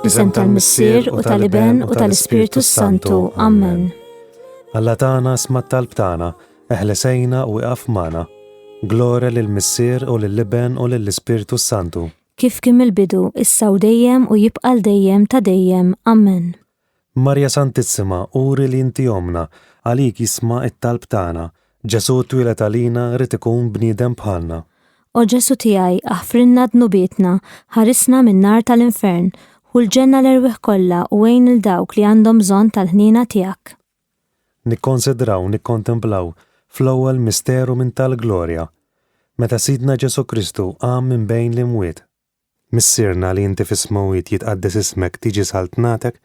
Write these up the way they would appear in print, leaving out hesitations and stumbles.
F'isem tal-Missier u tal-Iben u tal-Ispirtu s-Santu. Amen. Alla tagħna sma' t-talb tagħna, eħles għinna u iqaf magħna. Glorja lill-Missier u lill-Iben u lill-Ispirtu s-Santu. Kif kien mill-bidu, issa u dejjem u jibqa' 'l dejjem ta' dejjem. Amen. Marja Santissima, uri li inti ommna, għalik jisma' t-talb tagħna. Ġesù twieled għalina, ried ikun bniedem bħalna. O Ġesù tiegħi, aħfrilna dnubietna, ħarisna min-nar tal-infern, ħu l-ġenna l-erwieħ kollha u għin 'il dawk li għandhom bżonn tal-ħniena tiegħek. Nikkonsidraw, nikkontemplaw, fl-ewwel misteru minn tal-glorja, meta Sidna Ġesù Kristu qam minn bejn l-imwiet. Missierna li inti fis-smewwiet jitqaddes ismek tiġi saltnatek,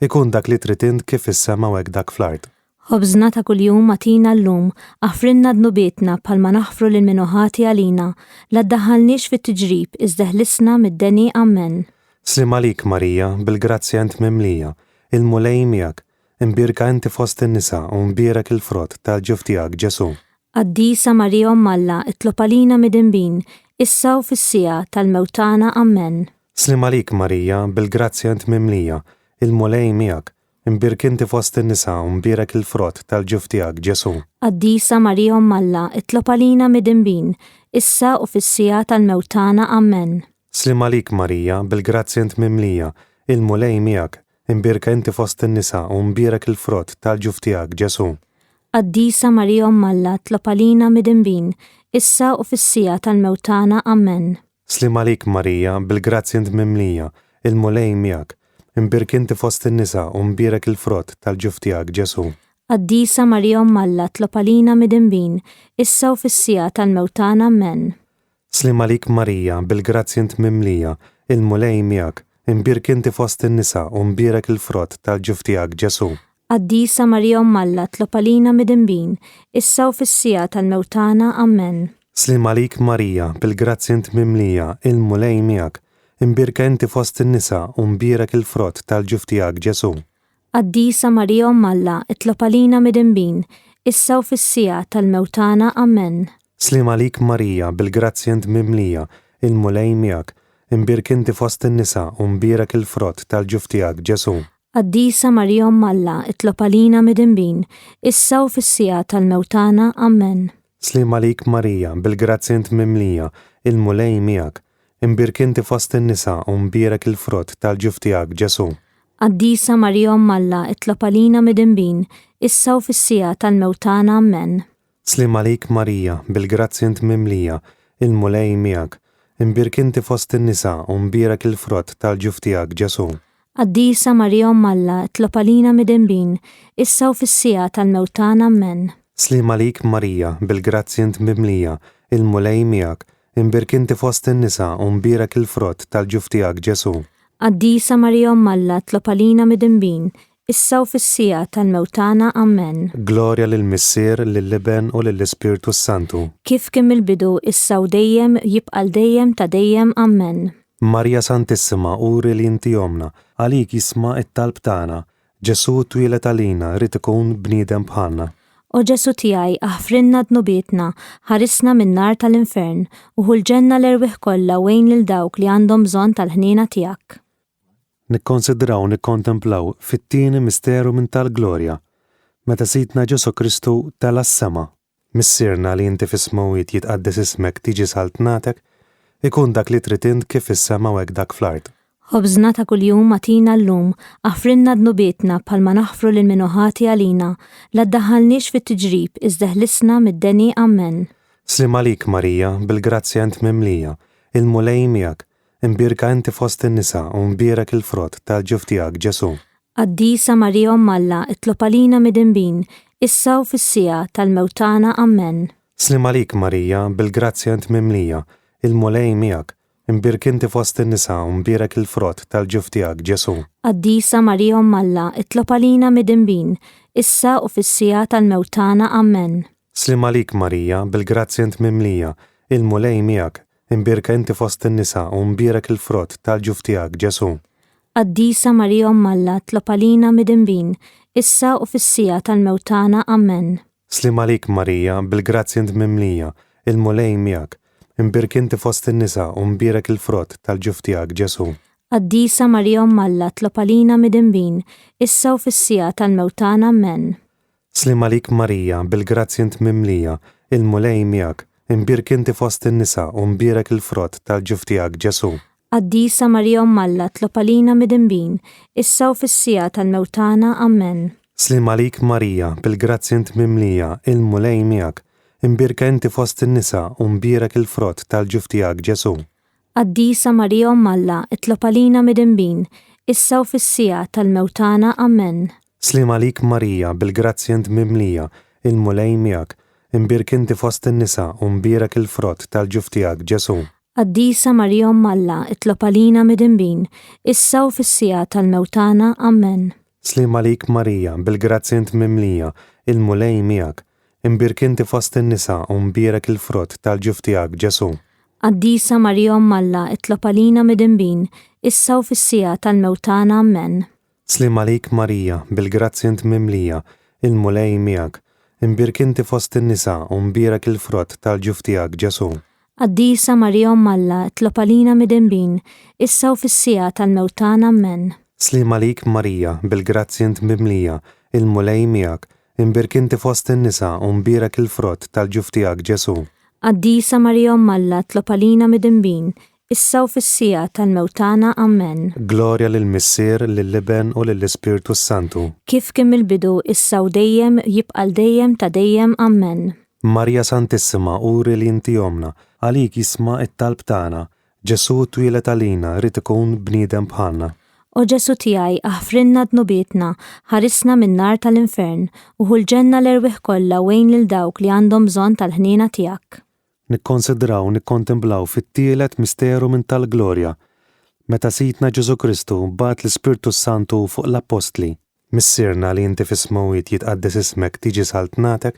ikun dak li trid int kif fis-sema u hekk dak fl-art. Ħobżna ta' kuljum agħtina llum, aħfrilna dnubietna bħalma naħfru lil min hu ħati għalina, la ddaħħalniex fit-tiġrib iżda eħlisna mid-deni. Ammen. Sliem għalik Marija, bil-grazzja int mimlija, il-Mulej miegħek, imbierka inti fost in-nisa u mbierek il-frott tal-ġuf tiegħek Ġesù. Qaddisa Marija Omm Alla, itlob għalina midinbin, issa u fis-siegħa tal-mewt tagħna. Ammen. Sliem għalik Marija, bil-grazzja int mimlija, il-Mulej miegħek, imbierk inti fost in-nisa u mbierek il-frott tal-ġuf tiegħek Ġesù. Qaddisa Marija Omm Alla, itlob għalina midinbin, issa u fis-siegħa tal-mewt tagħna. Ammen. Sliem għalik Marija, bil-grazzja int mimlija, il-Mulej miegħek, Imbierka inti fost in-nisa u mbierek il-frott tal-ġuf tiegħek, Ġesù. Qaddisa Marija Omm Alla tlob għalina midinbin, issa u fis-siegħa tal-mewt tagħna. Ammen. Sliem għalik Marija, bil-grazzja int mimlija, il-Mulej miegħek. Imbierka inti fost in-nisa u mbierek il-frott tal-ġuf tiegħek, Ġesù. Qaddisa Marija Omm Alla tlob għalina midinbin, issa u fis-siegħa tal-mewt tagħna. Ammen. Sliem għalik Marija, bil-grazzja int mimlija, il-Mulej miegħek, imbierk inti fost in-nisa u mbierek il-frott tal-ġuf tiegħek Ġesù. Qaddisa Marija Omm Alla tlob għalina midinbin, issa u fis-siegħa tal-mewt tagħna. Ammen. Sliem għalik Marija, bil-grazzja int mimlija, il-Mulej miegħek, imbierka inti fost in-nisa u mbierek il-frott tal-ġuf tiegħek Ġesù. Qaddisa Marija Omm Alla, itlob għalina midinbin, issa u fis-siegħa tal-mewt tagħna. Ammen. Sliem għalik Marija, bil-grazzja int mimlija, il-Mulej miegħek, imbierk inti fost in-nisa u mbierek il-frott tal-ġuf tiegħek, Ġesù. Qaddisa Marija Omm Alla, itlob għalina midinbin, issa u fis-siegħa tal-mewt tagħna. Ammen. Sliem għalik Marija, bil-grazzja int mimlija, il-Mulej miegħek, imbierk inti fost in-nisa u mbierek il-frott tal-ġuf tiegħek, Ġesù. Qaddisa Marija Omm Alla, itlob għalina midinbin, issa u fis-siegħa tal-mewt tagħna. Ammen. Sliem għalik Marija, bil-grazzja int mimlija, il-Mulej miegħek. Imbierk inti fost in-nisa u mbierek il-frott tal-ġuf tiegħek, Ġesù. Qaddisa Marija Omm Alla, itlob għalina midinbin, issa u fis-siegħa tal-mewt tagħna. Ammen. Sliem għalik Marija, bil-grazzja int mimlija, il-Mulej miegħek. Imbierk inti fost in-nisa u mbierek il-frott tal-ġuf tiegħek, Ġesù. Qaddisa Marija Omm Alla tlob għalina midinbin, issa u fis-siegħa tal-mewt tagħna. Ammen. Glorja lill-Missier, lill-Iben u lill-Ispirtu s-Santu. Kif kien mill-bidu, issa u dejjem, jibqa' 'l dejjem ta' dejjem. Ammen. Marija Santissima uri li inti ommna, għalik jisma' t-talb tagħna, Ġesù twieled għalina ried ikun bniedem bħalna. O Ġesù tiegħi, aħfrilna dnubietna, ħarisna min-nar tal-infern, u ħu l-ġenna l-erwieħ kollha u għin lil dawk li għandhom bżonn tal-ħniena tiegħek. Nikkonsidraw nikkontemplaw fit-tieni misteru minn tal-glorja, meta Sidna Ġesù Kristu tela' s-sema. Missierna li inti fis-smewwiet jitqaddes ismek tiġi saltnatek, ikun dak li trid int kif fis-sema u hekk dak fl-art. Ħobżna ta' kuljum agħtina llum, aħfrilna dnubietna bħalma naħfru lil min hu ħati għalina, la ddaħħalniex fit-tiġrib iżda eħlisna mid-deni. Ammen. Sliem għalik Marija, bil-grazzja int mimlija, il-Mulej miegħek, imbierka inti fost in-nisa u mbierek il-frott tal-ġuf tiegħek Ġesù. Qaddisa Marija Omm Alla, itlob għalina midinbin, issa u fis-siegħa tal-mewt tagħna. Ammen. Sliem għalik Marija, bil-grazzja int mimlija, il-Mulej miegħek, imbierk inti fost in-nisa u mbierek il-frott tal-ġuf tiegħek, Ġesù. Qaddisa Marija Omm Alla, itlob għalina midinbin, issa u fis-siegħa tal-mewt tagħna. Ammen. Sliem għalik Marija, bil-grazzja int mimlija, il-Mulej miegħek, imbierka inti fost in-nisa u mbierek il-frott tal-ġuf tiegħek, Ġesù. Qaddisa Marija Omm Alla, tlob għalina midinbin, issa u fis-siegħa tal-mewt tagħna. Ammen. Sliem għalik Marija, bil-grazzja int mimlija, il-Mulej miegħek, imbierk inti fost in-nisa u mbierek il-frott tal-ġuf tiegħek, Ġesù. Qaddisa Marija Omm Alla tlob għalina midinbin, issa u fis-siegħa tal-mewt tagħna Ammen. Sliem għalik Marija, bil-grazzja int mimlija, il-Mulej miegħek, imbierka inti fost in-nisa u mbierek il-frott tal-ġuf tiegħek Ġesù. Qaddisa Marija Omm Alla tlob għalina midinbin, issa u fis-siegħa tal-mewt tagħna Ammen. Sliem għalik Marija, bil-grazzja int mimlija, il-Mulej miegħek, imbierka inti fost in-nisa u mbierek il-frott tal-ġuf tiegħek Ġesù. Qaddisa Marija Omm Alla, itlob għalina midinbin, issa u fis-siegħa tal-mewt tagħna. Ammen. Sliem għalik Marija, bil-grazzja int mimlija, il-Mulej miegħek, imbierka inti fost in-nisa u mbierek il-frott tal-ġuf tiegħek Ġesù. Qaddisa Marija Omm Alla, itlob għalina midinbin, issa u fis-siegħa tal-mewt tagħna. Ammen. Sliem għalik Marija, bil-grazzja int mimlija, il-Mulej miegħek, imbierka inti fost in-nisa u mbierek il-frott tal-ġuf tiegħek Ġesù. Qaddisa Marija Omm Alla, itlob għalina midinbin, issa u fis-siegħa tal-mewt tagħna. Ammen. Sliem għalik Marija, bil-grazzja int mimlija, il-Mulej miegħek. Imbierka inti fost in-nisa u mbierek il-frott tal-ġuf tiegħek Ġesù. Qaddisa Marija Omm Alla, itlob għalina midinbin, issa u fis-siegħa tal-mewt tagħna. Ammen. Sliem għalik Marija, bil-grazzja int mimlija, il-Mulej miegħek. Imbierka inti fost in-nisa u mbierek il-frott tal-ġuf tiegħek Ġesù. Qaddisa Marija Omm Alla tlob għalina midinbin, issa u fis-siegħa tal-mewt tagħna. Ammen. Glorja lill-Missier, lill-Iben u lill-Ispirtu s-Santu. Kif kien mill-bidu, issa u dejjem, jibqa' għal dejjem ta' dejjem. Ammen. Marija Santissima uri li inti Ommna, għalik jisma' t-talb tagħna, Ġesù twieled għalina ried ikun bniedem bħalna. O Ġesù tiegħi, aħfrilna dnubietna, ħarisna min-nar tal-infern, u ħu l-ġenna l-erwieħ kollha u għin lil dawk li għandhom bżonn tal-ħniena tiegħek. Nikkonsidraw, nikkontemplaw fit-tielet misteru minn tal-glorja, meta Sidna Ġesù Kristu bagħat l-Ispirtu s-Santu fuq l-Appostli. Missierna li inti fis-smewwiet jitqaddes ismek tiġi saltnatek,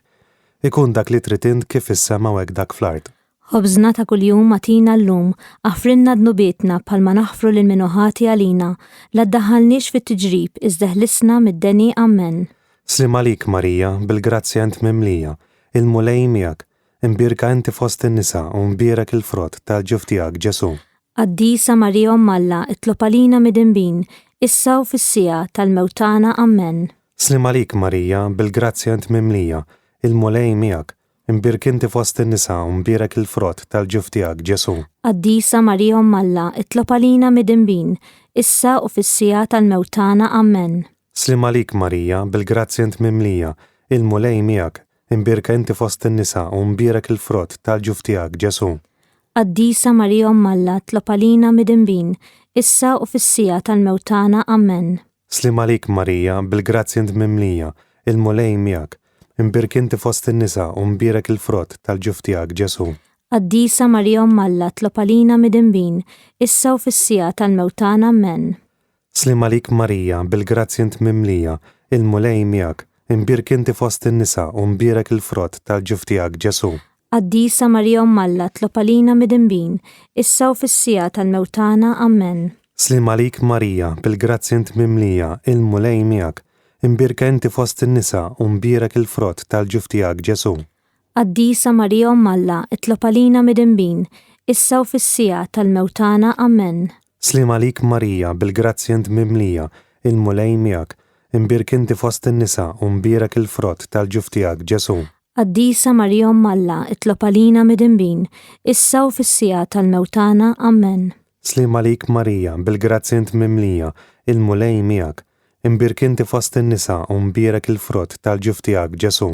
ikun dak li trid int kif fis-sema u hekk dak fl-art. Ħobżna ta' kuljum agħtina llum, aħfrilna dnubietna bħalma naħfru lil min hu ħati għalina, la ddaħħalniex fit-tiġrib iżda eħlisna mid-deni. Ammen. Sliem għalik Marija, bil-grazzja int mimlija, il-Mulej miegħek, imbierka inti fost in-nisa u mbierek il-frott tal-ġuf tiegħek Ġesù. Qaddisa Marija Omm Alla, itlob għalina midinbin, issa u fis-siegħa tal-mewt tagħna. Ammen. Sliem għalik Marija, bil-grazzja int mimlija, il-Mulej miegħek, imbierka inti fost in-nisa u mbierek il-frott tal-ġuf tiegħek Ġesù. Qaddisa Marija Omm Alla, itlob għalina midinbin, issa u fis-siegħa tal-mewt tagħna. Ammen. Sliem għalik Marija, bil-grazzja int mimlija, il-Mulej miegħek, Imbierka inti fost in-nisa u mbierek il-frott tal-ġuf tiegħek, Ġesù. Qaddisa Marija Omm Alla tlob għalina midinbin, issa u fis-siegħa tal-mewt tagħna. Ammen. Sliem għalik Marija, bil-grazzja int mimlija, il-Mulej miegħek. Imbierka inti fost in-nisa u mbierek il-frott tal-ġuf tiegħek, Ġesù. Qaddisa Marija Omm Alla tlob għalina midinbin, issa u fis-siegħa tal-mewt tagħna. Ammen. Sliem għalik Marija, bil-grazzja int mimlija, il-Mulej miegħek, imbierka inti fost in-nisa u mbierek il-frott tal-ġuf tiegħek Ġesù. Qaddisa Marija Omm Alla tlob għalina midinbin, issa u fis-siegħa tal-mewt tagħna. Ammen. Sliem għalik Marija, bil-grazzja int mimlija, il-Mulej miegħek, imbierka inti fost in-nisa u mbierek il-frott tal-ġuf tiegħek Ġesù. Qaddisa Marija Omm Alla, itlob għalina midinbin, issa u fis-siegħa tal-mewt tagħna. Ammen. Sliem għalik Marija, bil-grazzja int mimlija, il-Mulej miegħek, imbierka inti fost in-nisa u mbierek il-frott tal-ġuf tiegħek, Ġesù. Qaddisa Marija Omm Alla, itlob għalina midinbin, issa u fis-siegħa tal-mewt tagħna. Ammen. Sliem għalik Marija, bil-grazzja int mimlija, il-Mulej miegħek, imbierka inti fost in-nisa u mbierek il-frott tal-ġuf tiegħek, Ġesù.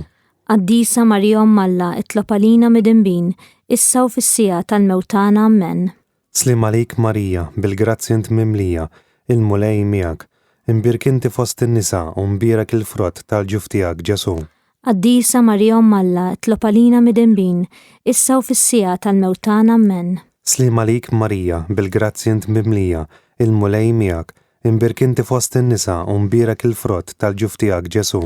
Qaddisa Marija Omm Alla, itlob għalina midinbin, issa u fis-siegħa tal-mewt tagħna. Ammen. Sliem għalik Marija, bil-grazzja int mimlija, il-Mulej miegħek. Imbierka inti fost in-nisa u mbierek il-frott tal-ġuf tiegħek, Ġesù. Qaddisa Marija Omm Alla, itlob għalina midinbin, issa u fis-siegħa tal-mewt tagħna. Ammen. Sliem għalik Marija, bil-grazzja int mimlija, il-Mulej miegħek. Imbierka inti fost in-nisa u mbierek il-frott tal-ġuf tiegħek, Ġesù.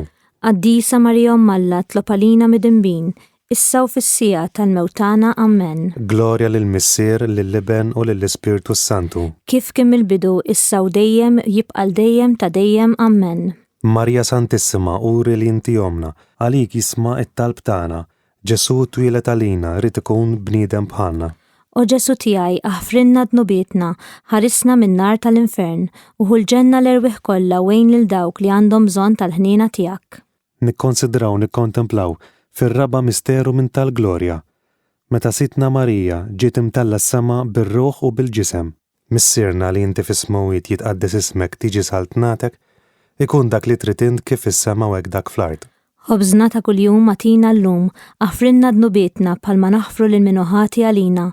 Qaddisa Marija Omm Alla tlob għalina midinbin, issa u fis-siegħa tal-mewt tagħna. Ammen. Glorja lill-Missier, lill-Iben u lill-Ispirtu s-Santu. Kif kien mill-bidu, issa u dejjem, jibqa' għal dejjem ta' dejjem. Ammen. Marija Santissima uri li inti Ommna, għalik jisma' t-talb tagħna, Ġesù twieled għalina ried ikun bniedem bħalna. O Ġesù tiegħi, aħfrilna dnubietna, ħarisna min-nar tal-infern, u ħu l-ġenna l-erwieħ kollha u għin lil dawk li għandhom bżonn tal-ħniena tiegħek. Nikkonsidraw nikkontemplaw fir-raba' misteru minn tal-glorja, meta Sidtna Marija ġiet imtellgħa s-sema bir-ruħ u bil-ġisem. Missierna li inti fis-smewwiet jitqaddes ismek tiġi saltnatek, ikun dak li trid int kif fis-sema u hekk dak fl-art. Ħobżna ta' kuljum agħtina llum, aħfrilna dnubietna bħalma naħfru lil min hu ħati għalina,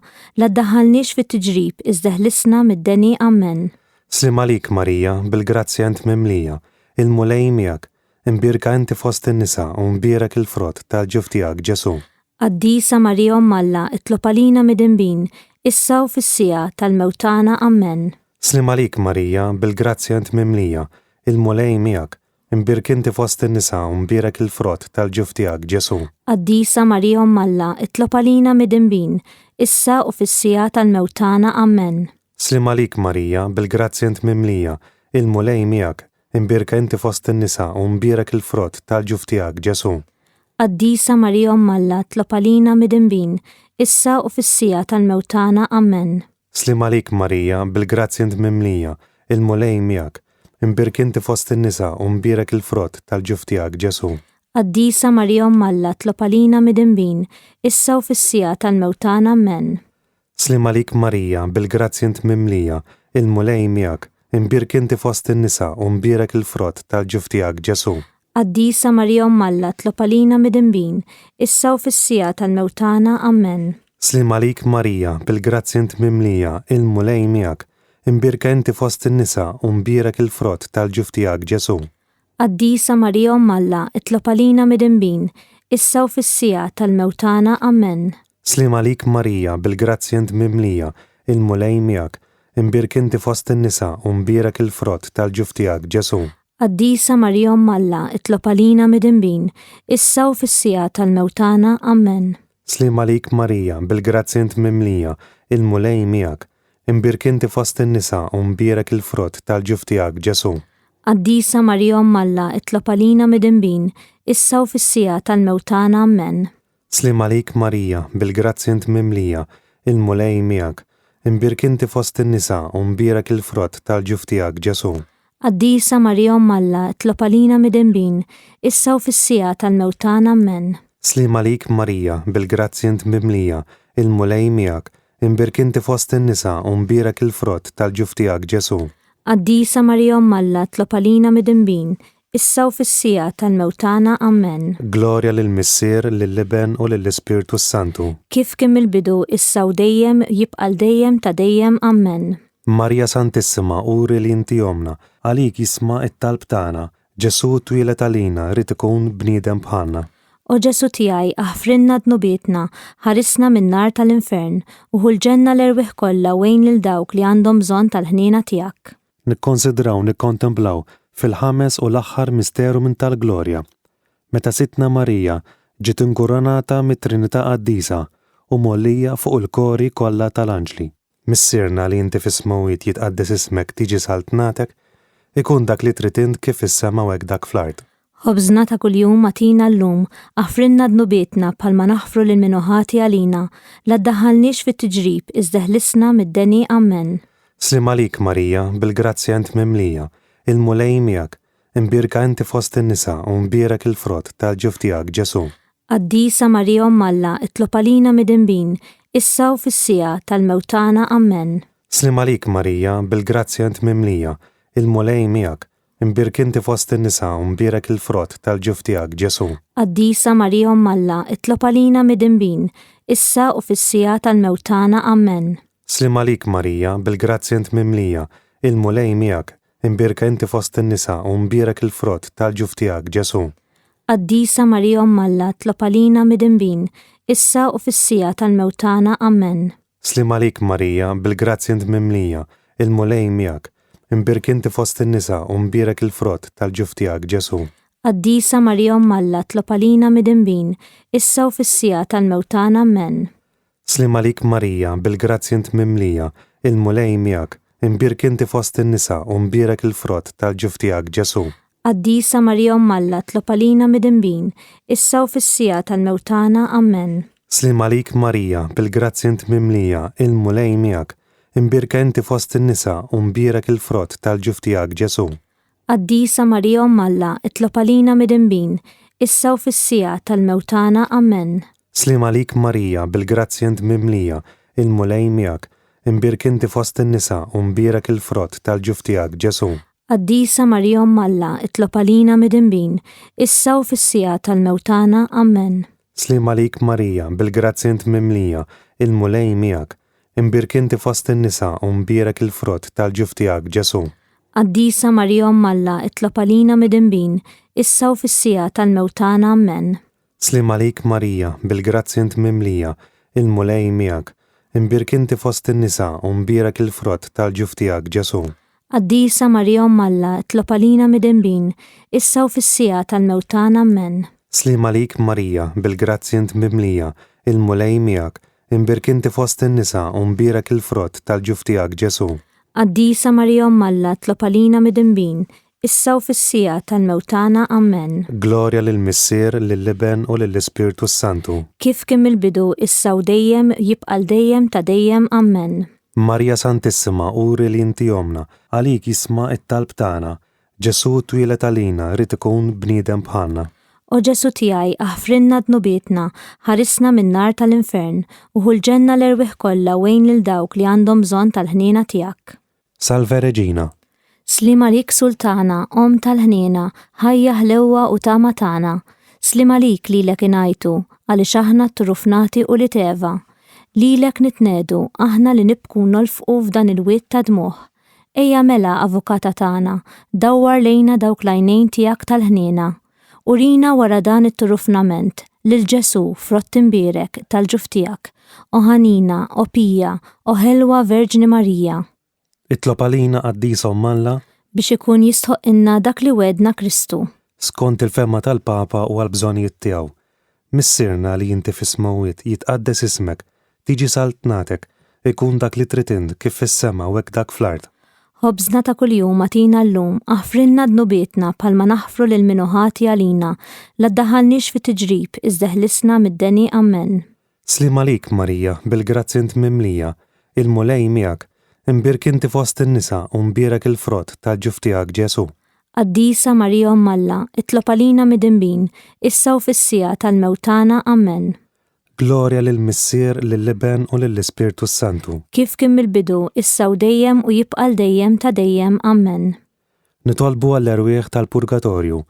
la ddaħħalniex fit-tiġrib iżda eħlisna mid-deni. Ammen. Sliem għalik Marija, bil-grazzja int mimlija, il-Mulej miegħek, imbierka inti fost in-nisa u mbierek il-frott tal-ġuf tiegħek Ġesù. Qaddisa Marija Omm Alla, itlob għalina midinbin, issa u fis-siegħa tal-mewt tagħna. Ammen. Sliem għalik Marija, bil-grazzja int mimlija, il-Mulej miegħek, imbierk inti fost in-nisa u mbierek il-frott tal-ġuf tiegħek Ġesù. Qaddisa Marija Omm Alla, itlob għalina midinbin, issa u fis-siegħa tal-mewt tagħna. Ammen. Sliem għalik Marija, bil-grazzja int mimlija, il-Mulej miegħek, imbierka inti fost in-nisa u mbierek il-frott tal-ġuf tiegħek Ġesù. Qaddisa Marija Omm Alla, tlob għalina midinbin, issa u fis-siegħa tal-mewt tagħna. Ammen. Sliem għalik Marija, bil-grazzja int mimlija, il-Mulej miegħek, imbierk inti fost in-nisa u mbierek il-frott tal-ġuf tiegħek Ġesù. Qaddisa Marija Omm Alla, tlob għalina midinbin, issa u fis-siegħa tal-mewt tagħna. Ammen. Sliem għalik Marija, bil-grazzja int mimlija, il-Mulej miegħek, imbierk inti fost in-nisa u mbierek il-frott tal-ġuf tiegħek Ġesù. Qaddisa Marija Omm Alla, tlob għalina midinbin, issa u fis-siegħa tal-mewt tagħna. Ammen. Sliem għalik Marija, bil-grazzja int mimlija, il-Mulej miegħek, imbierka inti fost in-nisa u mbierek il-frott tal-ġuf tiegħek Ġesù. Qaddisa Marija Omm Alla, itlob għalina midinbin, issa u fis-siegħa tal-mewt tagħna. Ammen. Sliem għalik Marija, bil-grazzja int mimlija, il-Mulej miegħek, imbierk inti fost in-nisa u mbierek il-frott tal-ġuf tiegħek Ġesù. Qaddisa Marija Omm Alla, itlob għalina midinbin, issa u fis-siegħa tal-mewt tagħna. Ammen. Sliem għalik Marija, bil-grazzja int mimlija, il-Mulej miegħek. Imbierk inti fost in-nisa u mbierek il-frott tal-ġuf tiegħek Ġesù. Qaddisa Marija Omm Alla, itlob għalina midinbin, issa u fis-siegħa tal-mewt tagħna. Ammen. Sliem għalik Marija, bil-grazzja int mimlija, il-Mulej miegħek. Imbierk inti fost in-nisa u mbierek il-frott tal-ġuf tiegħek Ġesù. Qaddisa Marija Omm Alla, itlob għalina midinbin, issa u fis-siegħa tal-mewt tagħna. Ammen. Sliem għalik Marija, bil-grazzja int mimlija, il-Mulej miegħek. Imbierk inti fost in-nisa u mbierek il-frott tal-ġuf tiegħek Ġesù. Qaddisa Marija Omm Alla, itlob għalina midinbin, issa u fis-siegħa tal-mewt tagħna. Ammen. Glorja lill-Missier, lill-Iben u lill-Ispirtu s-Santu. Kif kien mill-bidu, issa u dejjem, jibqa' għal dejjem ta' dejjem. Ammen. Marija Santissima uri li inti Ommna, għalik jisma' t-talb tagħna, Ġesù twieled għalina ried ikun bniedem bħalna. O Ġesù tiegħi, aħfrilna dnubietna, ħarisna min-nar tal-infern, u ħu l-ġenna l-erwieħ kollha u għin lil dawk li għandhom bżonn tal-ħniena tiegħek. Nikkonsidraw nikkontemplaw fil-ħames u l-aħħar misteru minn tal-glorja, meta Sidtna Marija ġiet inkuronata mit-Trinità Qaddisa u mgħollija fuq il-kori kollha tal-anġli. Missierna li inti fis-smewwiet jitqaddes ismek tiġi saltnatek, ikun dak li trid int kif fis-sema u hekk dak fl-art. Ħobżna ta' kuljum agħtina llum, aħfrilna dnubietna bħalma naħfru lil min hu ħati għalina, la ddaħħalniex fit-tiġrib iżda eħlisna mid-deni. Ammen. Sliem għalik Marija, bil-grazzja int mimlija, il-Mulej miegħek, imbierka inti fost in-nisa u mbierek il-frott tal-ġuf tiegħek Ġesù. Qaddisa Marija Omm Alla, itlob għalina midinbin, issa u fis-siegħa tal-mewt tagħna. Ammen. Sliem għalik Marija, bil-grazzja int mimlija, il-Mulej miegħek, Imbierk inti fost in-nisa u mbierek il-frott tal-ġuf tiegħek, Ġesù. Qaddisa Marija Omm Alla, itlob għalina midinbin, issa u fis-siegħa tal-mewt tagħna. Ammen. Sliem għalik Marija, bil-grazzja int mimlija, il-Mulej miegħek, imbierka inti fost in-nisa u mbierek il-frott tal-ġuf tiegħek, Ġesù. Qaddisa Marija Omm Alla, itlob għalina midinbin, issa u fis-siegħa tal-mewt tagħna. Ammen. Sliem għalik Marija, bil-grazzja int mimlija, il-Mulej miegħek. Imbierk inti fost in-nisa u mbierek il-frott tal-ġuf tiegħek, Ġesù. Qaddisa Marija Omm Alla, tlob għalina midinbin, issa u fis-siegħa tal-mewt tagħna. Ammen. Sliem għalik Marija, bil-grazzja int mimlija, il-Mulej miegħek. Imbierk inti fost in-nisa u mbierek il-frott tal-ġuf tiegħek, Ġesù. Qaddisa Marija Omm Alla, tlob għalina midinbin, issa u fis-siegħa tal-mewt tagħna. Ammen. Sliem għalik Marija, bil-grazzja int mimlija, il-Mulej miegħek. Imbierka inti fost in-nisa u mbierek il-frott tal-ġuf tiegħek Ġesù. Qaddisa Marija Omm Alla, itlob għalina midinbin, issa u fis-siegħa tal-mewt tagħna. Ammen. Sliem għalik Marija, bil-grazzja int mimlija, il-Mulej miegħek. Imbierka inti fost in-nisa u mbierek il-frott tal-ġuf tiegħek Ġesù. Qaddisa Marija Omm Alla, itlob għalina midinbin, issa u fis-siegħa tal-mewt tagħna. Ammen. Sliem għalik Marija, bil-grazzja int mimlija, il-Mulej miegħek. Imbierka inti fost in-nisa u mbierek il-frott tal-ġuf tiegħek Ġesù. Qaddisa Marija Omm Alla, itlob għalina midinbin, issa u fis-siegħa tal-mewt tagħna. Ammen. Sliem għalik Marija, bil-grazzja int mimlija, il-Mulej miegħek. Imbierka inti fost in-nisa u mbierek il-frott tal-ġuf tiegħek Ġesù. Qaddisa Marija Omm Alla, itlob għalina midinbin, issa u fis-siegħa tal-mewt tagħna. Ammen. Sliem għalik Marija, bil-grazzja int mimlija, il-Mulej miegħek. Imbierka inti fost in-nisa u mbierek il-frott tal-ġuf tiegħek Ġesù. Qaddisa Marija Omm Alla, itlob għalina midinbin, issa u fis-siegħa tal-mewt tagħna. Ammen. Glorja lill-Missier, lill-Iben u lill-Ispirtu s-Santu. Kif kien mill-bidu, issa u dejjem, jibqa' għal dejjem ta' dejjem. Ammen. Marija Santissima uri li inti Ommna, għalik jisma' t-talb tagħna. Ġesù twieled għalina, ried ikun bniedem bħalna. O Ġesù tiegħi, aħfrilna dnubietna, ħarisna min-nar tal-infern, u ħu l-ġenna l-erwieħ kollha u għin lil dawk li għandhom bżonn tal-ħniena tiegħek. Salve Regina. Sliem għalik Sultana, Omm tal-ħniena, ħajja, ħlewwa u tama tagħna. Sliem għalik lilek ingħajtu, għaliex aħna t-turufnati ulied Eva. Lilek nitnegħdu, aħna li nibku u nolfqu f'dan il-wied ta' dmugħ. Ejja mela, Avukata tagħna, dawwar lejna dawk l-għajnejn tiegħek tal-ħniena. Urina wara dan it-turufnament, lil Ġesù, frott imbierek tal-ġuf tiegħek, o ħanina, o pija, o ħelwa Verġni Marija. Itlob għalina Qaddisa Omm Alla. Biex ikun jistħoqqilna dak li wegħdna Kristu. Skont il-fehma tal-Papa u għall-bżonnijiet tiegħu. Missierna li inti fis-smewwiet, jitqaddes ismek, tiġi saltnatek, ikun dak li trid int, kif fis-sema u hekk dak fl-art. Ħobżna ta' kuljum agħtina llum, aħfrilna dnubietna bħalma naħfru lil min hu ħati għalina, la ddaħħalniex fit-tiġrib, iżda eħlisna mid-deni. Ammen. Sliem għalik, Marija, bil-grazzja int mimlija, il-Mulej miegħek. Imbierk inti fost in-nisa u mbierek il-frott tal-ġuf tiegħek, Ġesù. Qaddisa Marija Omm Alla, itlob għalina midinbin, issa u fis-siegħa tal-mewt tagħna. Ammen. Glorja lill-Missier, lill-Iben u lill-Ispirtu s-Santu. Kif kien mill-bidu, issa u dejjem u jibqa' għal dejjem ta' dejjem. Ammen. Nitolbu għall-erwieħ tal-purgatorju.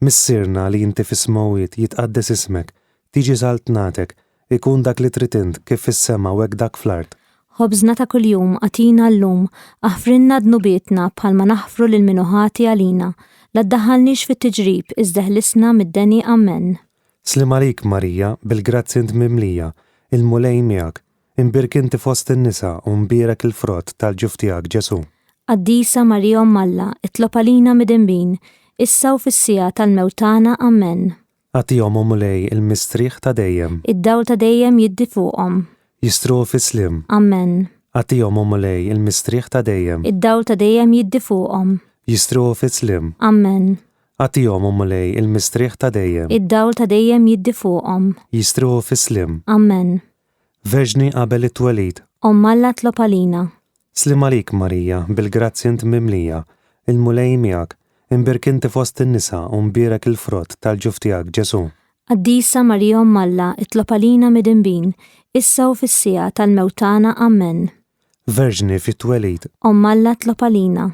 Missierna li inti fis-smewwiet, jitqaddes ismek, tiġi saltnatek, Ikun dak li trid int, kif fis-sema u hekk dak fl-art. Ħobżna ta' kuljum agħtina llum, aħfrilna dnubietna bħalma naħfru lil min hu ħati għalina. La ddaħħalniex fit-tiġrib, iżda eħlisna mid-deni. Ammen. Sliem għalik, Marija, bil-grazzja int mimlija, il-Mulej miegħek. Imbierk inti fost in-nisa u mbierek il-frott tal-ġuf tiegħek, Ġesù. Qaddisa Marija Omm Alla, itlob għalina midinbin, issa u fis-siegħa tal-mewt tagħna. Ammen. Agħtihom, o Mulej, il-mistrieħ ta' dejjem. Id-dawl ta' dejjem jiddi fuqhom. Jistruhu fis-sliem. Ammen. Agħtihom, o Mulej, il-mistrieħ ta' dejjem. Id-dawl ta' dejjem jiddi fuqhom. Jistruhu fis-sliem. Ammen. Agħtihom, o Mulej, il-mistrieħ ta' dejjem. Id-dawl ta' dejjem jiddi fuqhom. Jistruhu fis-sliem. Ammen. Verġni qabel it-twelid. Omm Alla tlob għalina. Sliem għalik, Marija, bil-grazzja int mimlija, il-Mulej miegħek, imbierk inti fost in-nisa u mbierek il-frott tal-ġuf tiegħek, Ġesù. Qaddisa Marija Omm Alla, itlob għalina midinbin, issa u fis-siegħa tal-mewt tagħna. Ammen. Verġni fit-twelid. Omm Alla tlob għalina.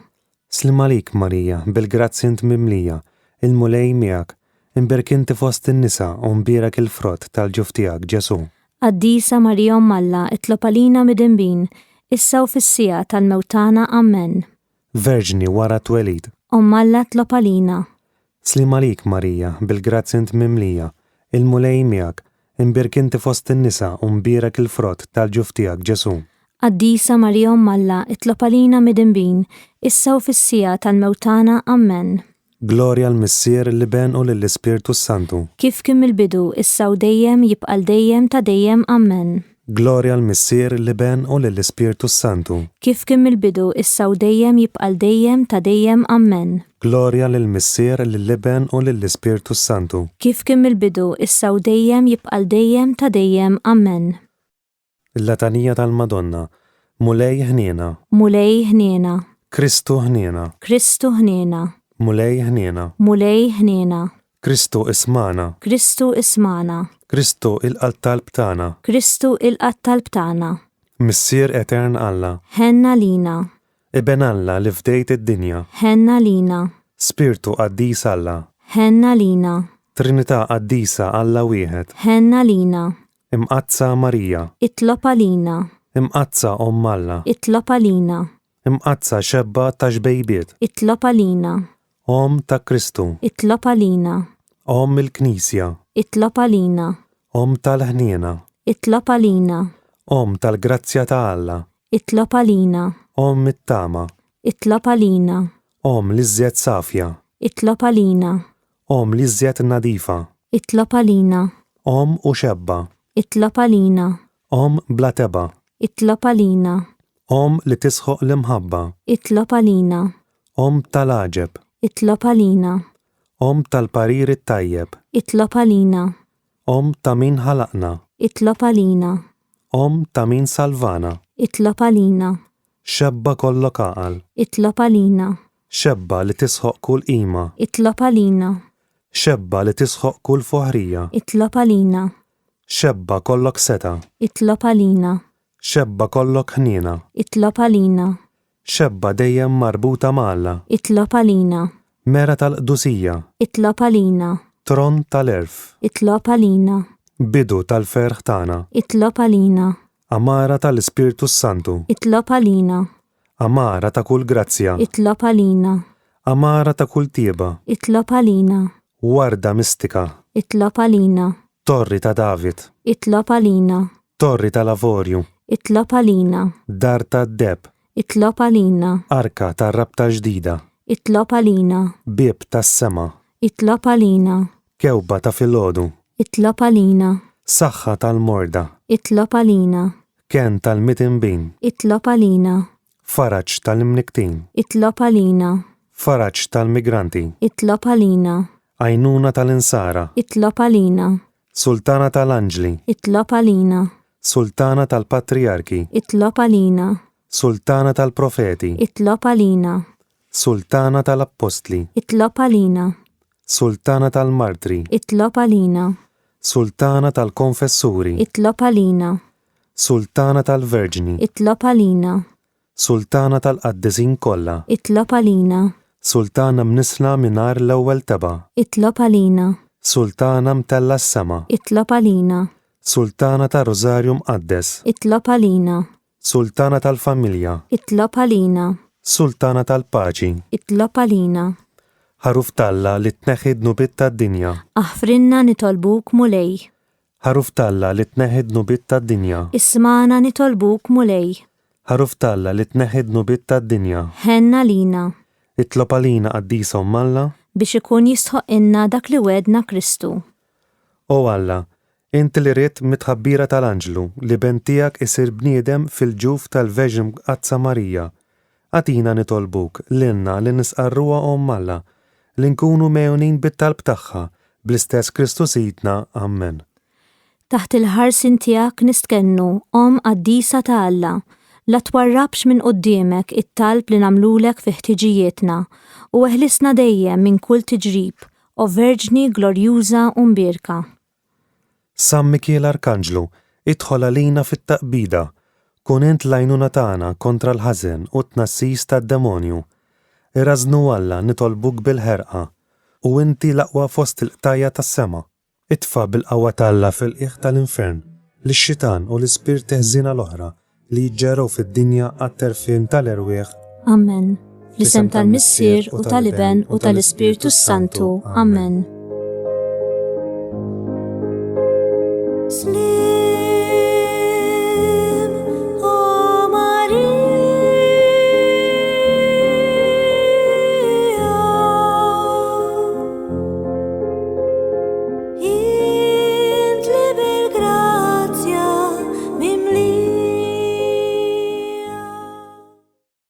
Sliem għalik, Marija, bil-grazzja int mimlija, il-Mulej miegħek, imbierk inti fost in-nisa u mbierek il-frott tal-ġuf tiegħek, Ġesù. Qaddisa Marija Omm Alla, itlob għalina midinbin, issa u fis-siegħa tal-mewt tagħna. Ammen. Verġni wara t-twelid. Omm Alla tlob għalina. Sliem għalik, Marija, bil-grazzja int mimlija, il-Mulej miegħek, imbierk inti fost in-nisa u mbierek il-frott tal-ġuf tiegħek, Ġesù. Qaddisa Marija Omm Alla, itlob għalina midinbin, issa u fis-siegħa tal-mewt tagħna. Ammen. Glorja l-Missier, l-Iben u lill-Ispirtu s-Santu. Kif kien mill-bidu, issa u dejjem, jibqa' għal dejjem ta' dejjem. Ammen. Glorja l-Missier, l-Iben u lill-Ispirtu s-Santu. Kif kien mill-bidu, issa u dejjem, jibqa' 'l dejjem ta' dejjem. Ammen. Glorja lill-Missier, lill-Iben u lill-Ispirtu s-Santu. Kif kien mill-bidu, issa u dejjem, jibqa' 'l dejjem ta' dejjem. Ammen. Il-Latanija tal-Madonna, Mulej ħniena. Mulej ħniena. Kristu ħniena. Kristu ħniena. Mulej ħniena. Mulej ħniena. Kristu ismagħna. Kristu ismagħna. Kristu ilqa' t-talb tagħna. Kristu ilqa' t-talb tagħna. Missier etern Alla. Ħenn għalina. Iben Alla li fdejt id-dinja. Ħenn għalina. Spirtu qaddis Alla. Ħenn għalina. Trinità qaddisa Alla wieħed. Ħenn għalina. Imqaddsa Marija. Itlob għalina. Imqaddsa Omm Alla. Itlob għalina. Imqaddsa xebba ta' xbejbiet. Itlob għalina. Omm ta' Kristu. Itlob għalina. Omm il-Knisja. Itlob għalina. Omm tal-ħniena. Itlob għalina. Omm tal-grazzja ta' Alla. Itlob għalina. Omm it-tama. Itlob għalina. Omm l-iżjed safja. Itlob għalina. Omm l-iżjed nadifa. Itlob għalina. Omm u xebba. Itlob għalina. Omm bla tebgħa. Itlob għalina. Omm li tisħoq l-imħabba. Itlob għalina. Omm tal-għaġeb. Itlob għalina. Omm tal-parir it-tajjeb. Itlob għalina. Omm ta' min ħalaqna. Itlob għalina. Omm ta' min salvana. Itlob għalina. Xebba kollok għaqal. Itlob għalina. Xebba li tisħoq kull qima. Itlob għalina. Xebba li tisħoq kull foħrija. Itlob għalina. Xebba kollok setgħa. Itlob għalina. Xebba kollok ħniena. Itlob għalina. Xebba dejjem marbuta ma' Alla. Itlob għalina. Mera tal-qdusija. Itlob għalina. Tron tal-għerf. Itlob għalina. Bidu tal-ferħ tagħna. Itlob għalina. Għamara tal-Ispirtu s-Santu. Itlob għalina. Għamara ta' kull grazzja. Itlob għalina. Għamara ta' kull tjieba. Itlob għalina. Warda mistika. Itlob għalina. Torri ta' David. Itlob għalina. Torri tal-avorju. Itlob għalina. Dar tad-deheb. Itlob għalina. Arka tar-rabta ġdida. Itlob għalina. Bieb tas-sema. Itlob għalina. Kewba ta' filgħodu. Itlob għalina. Saħħa tal-morda. Itlob għalina. Kenn tal-mitinbin. Itlob għalina. Faraġ tal-imnikktin. Itlob għalina. Faraġ tal-migranti. Itlob għalina. Għajnuna tal-insara. Itlob għalina. Sultana tal-anġli. Itlob għalina. Sultana tal-patrijarki. Itlob għalina. Sultana tal-profeti. Itlob għalina. Sultana tal-appostli. Itlob għalina. Sultana tal-martri. Itlob għalina. Sultana tal-konfessuri. Itlob għalina. Sultana tal-verġni. Itlob għalina. Sultana tal-qaddisin kollha. Itlob għalina. Sultana mnissla mingħajr l-ewwel tebgħa. Itlob għalina. Sultana mtellgħa s-sema. Itlob għalina. Sultana tar-Rużarju Mqaddes. Itlob għalina. Sultana tal-familja. Itlob għalina. Sultana tal-paċi. Itlob għalina. Ħaruf t'Alla li tneħħi d-dnubiet tad-dinja. Aħfrilna nitolbuk Mulej. Ħaruf t'Alla li tneħħi d-dnubiet tad-dinja. Ismagħna nitolbuk Mulej. Ħaruf t'Alla li tneħħi d-dnubiet tad-dinja. Ħenn għalina. Itlob għalina Qaddisa Omm Alla. Biex ikun jistħoqqilna dak li wegħdna Kristu. O Alla, Inti li ridt mit-tħabbira tal-anġlu li Ben tiegħek isir bniedem fil-ġuf tal-Verġni Mqaddsa Marija, agħtina nitolbuk, lilna li nistqarruha Omm Alla, li nkunu megħjunin bit-talb tagħha, bl-istess Kristu Sidna. Ammen. Taħt il-ħarsien tiegħek nistkennu, Omm qaddisa ta' Alla, la twarrabx minn quddiemek it-talb li nagħmlulek fi ħtiġijietna, u eħlisna dejjem minn kull tiġrib, O Verġni glorjuża u mbierka. San Mikiel Arkanġlu, idħol għalina fit-taqbida, kun int l-għajnuna tagħna kontra l-ħażen u t-tnassis tad-demonju. Irażżnu Alla nitolbuk bil-ħerqa, u inti l-aqwa fost il-qtajja' tas-sema. Itfa' bil-qawwa t'Alla fil-qiegħ tal-infern lix-xitan u l-ispirti ħżiena l-oħra li jiġġerrew fid-dinja għat-terfien tal-erwieħ. Amen. Fl-isem tal-Missier u tal-Iben u tal-Ispirtu s-Santu. Amen.